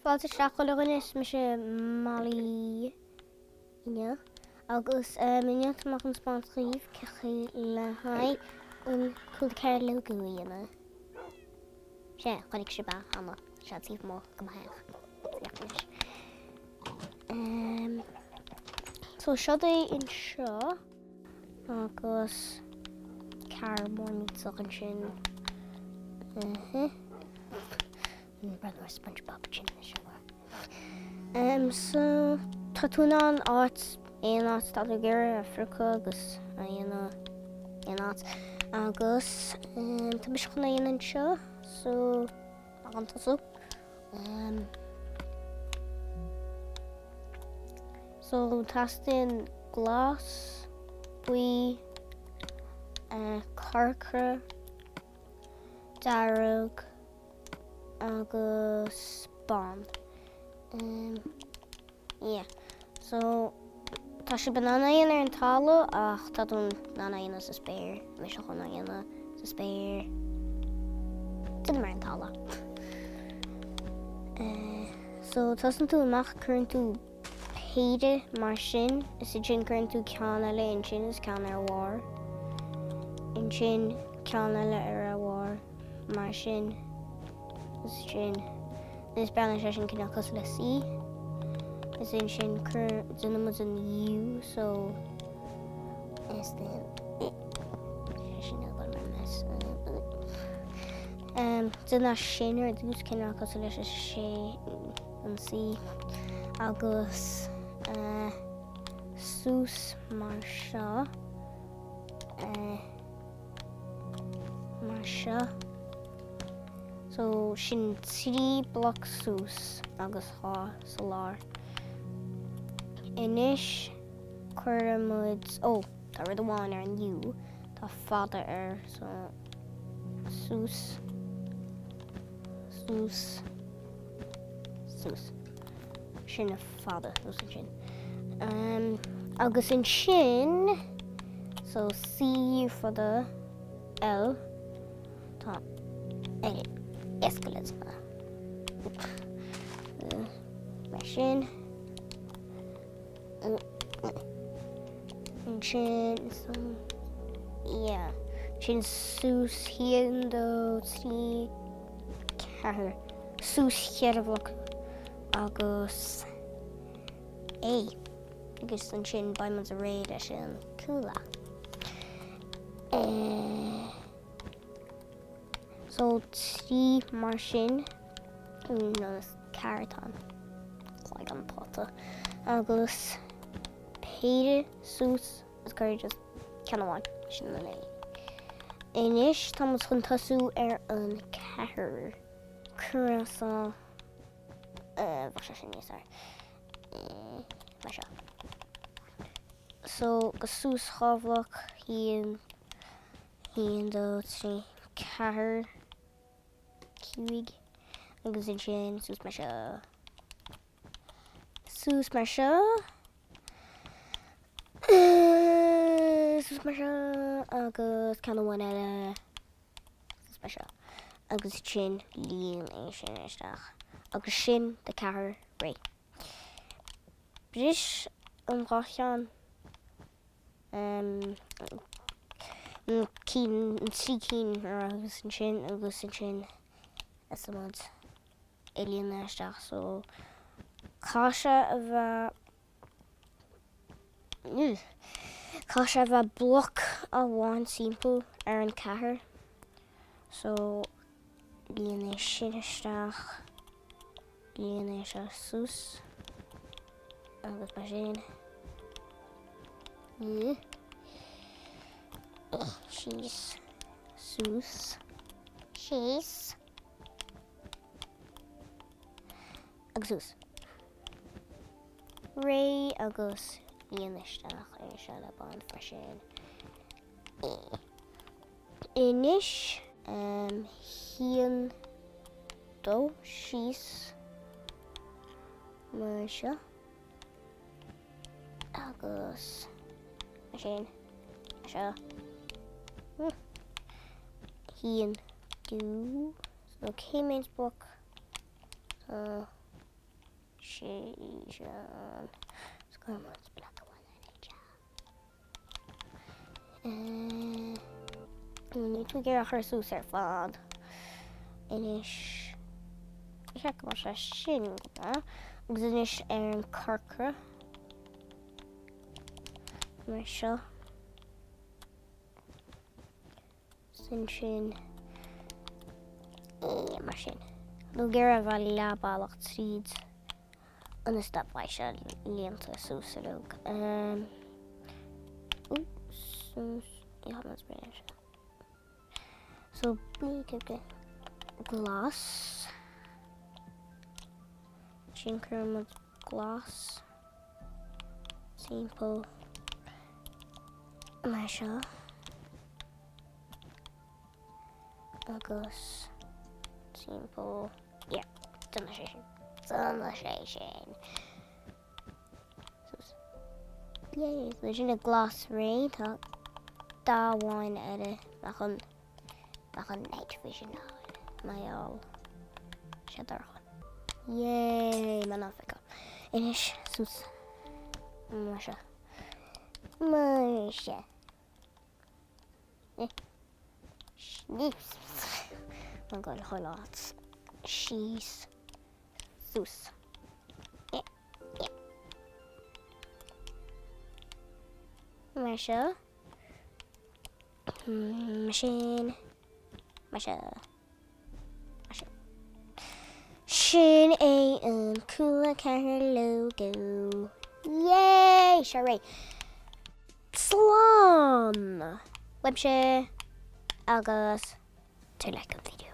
Fáilte isteach chuile dhuine, is mise Molly inniu agus inniu tá mé chun 'spáint dhaoibh cén chaoi le haghaidh an Cúl 4 logo a dhéanamh. Sea, chonaic sibh é cheana, sé taobh amuigh de mo theach. Féach anois. So seo é anseo agus carr mór millteach ansin. Breathnú ar SpongeBob ansin anois abair. So tá tú in ann áit, aon áit atá tú ag iarraidh a phiocadh agus a dhéanamh aon áit. Agus tá mise chun é a dhéanamh anseo so tá chun tosú. So teastaíonn glas, buí, corcra, dearg, agus bán. Yeah. So, tá sibh in ann é a dhéanamh ar an talamh ach tá tú in ann é a dhéanamh sa spéir. Mise chun é a dhéanamh sa spéir. Déanaim ar an talamh. So, tosaíonn tú amach, cuireann tú péire mar sin, is ansin cuireann tú ceann eile ansin is ceann ar a bharr. Ansin ceann eile ar a bharr. Mar sin, is sin, is breathnaíonn sé sin cineál cosúil le C. Is ansin cuir, déanann muid an U, so is then sé sin ag dul mar mess. Um, déanamh sin ar dtús cineál cosúil leis an sé an C agus uh, suas mar seo. Uh, mar seo. So sin 3 bloc suas agus 2 sa lár. Anois cuireann muid, ó, tá rud amháin ar an U, tá fada air, so suas, suas, suas. Sin a fada suas ansin. Um, agus ansin, so C fada L, tá L éasca le déanamh. Mar sin. Ansin, so, yeah. Sin suas 1, 2, 3, 4. Suas cheithre bhloc agus A. Agus ansin beidh muid réidh leis an cúla. So 3 mar sin, nó is 4 atá ann. Cloigeann pota. Agus péire suas is cuir just ceann amháin, sin an A. Anois tá muid chun tosú ar an 4. Croissant. Bheadh sé sin níos fearr. Mar seo. So, go suas 2 bhloc, 1, 1, 2, 3, 4, 5, agus ansin suas mar seo. Suas mar seo. Suas mar seo agus ceann amháin eile. Suas mar seo. Agus ansin líon é sin isteach. Agus sin do 4 réidh. Bris an dá cheann. An cinn, an 3 cinn agus ansin agus ansin is muid ag líonadh isteach so caithfidh sé a bheith Caithfidh sé a bheith bloc amháin timpeall ar an 4. So líon é sin isteach, líon é seo suas agus mar sin. Síos, suas, síos agus suas. Réidh agus líon isteach é seo le bán freisin. Anois haon dó síos mar seo agus mar sin mar seo. Haon dó so cén méid bloc? Sin. Cuirfidh muid bloc amháin eile anseo. Níl tú ag iarraidh a chur suas ar fad. Anois, cheap go bhfuil sé sin go maith. Agus anois ar an corcra. Mar seo. Sin sin. É, mar sin. Nó ag iarraidh a bheith leath bealach tríd ionas go mbeidh sé líonta suas uilig. Um, suas, So, glas. Sin cuirfidh muid glas timpeall mar seo agus timpeall yeah, déanfaidh sé sin. Déanfaidh sé sin. Yay, so sin an glas réidh tá dath amháin eile bheadh an bheadh an night vision ann mar gheall sé dorcha. Yay, man an feiceáil. Anois suas mar seo. Mar seo. An goil chuile áit. Síos. Suas. Mar seo. Mar sin. Mar seo. Mar sin. Sin é an Cúla 4 logo. Yay! Seo réidh. Slán! Uaimse agus tabhair like don video.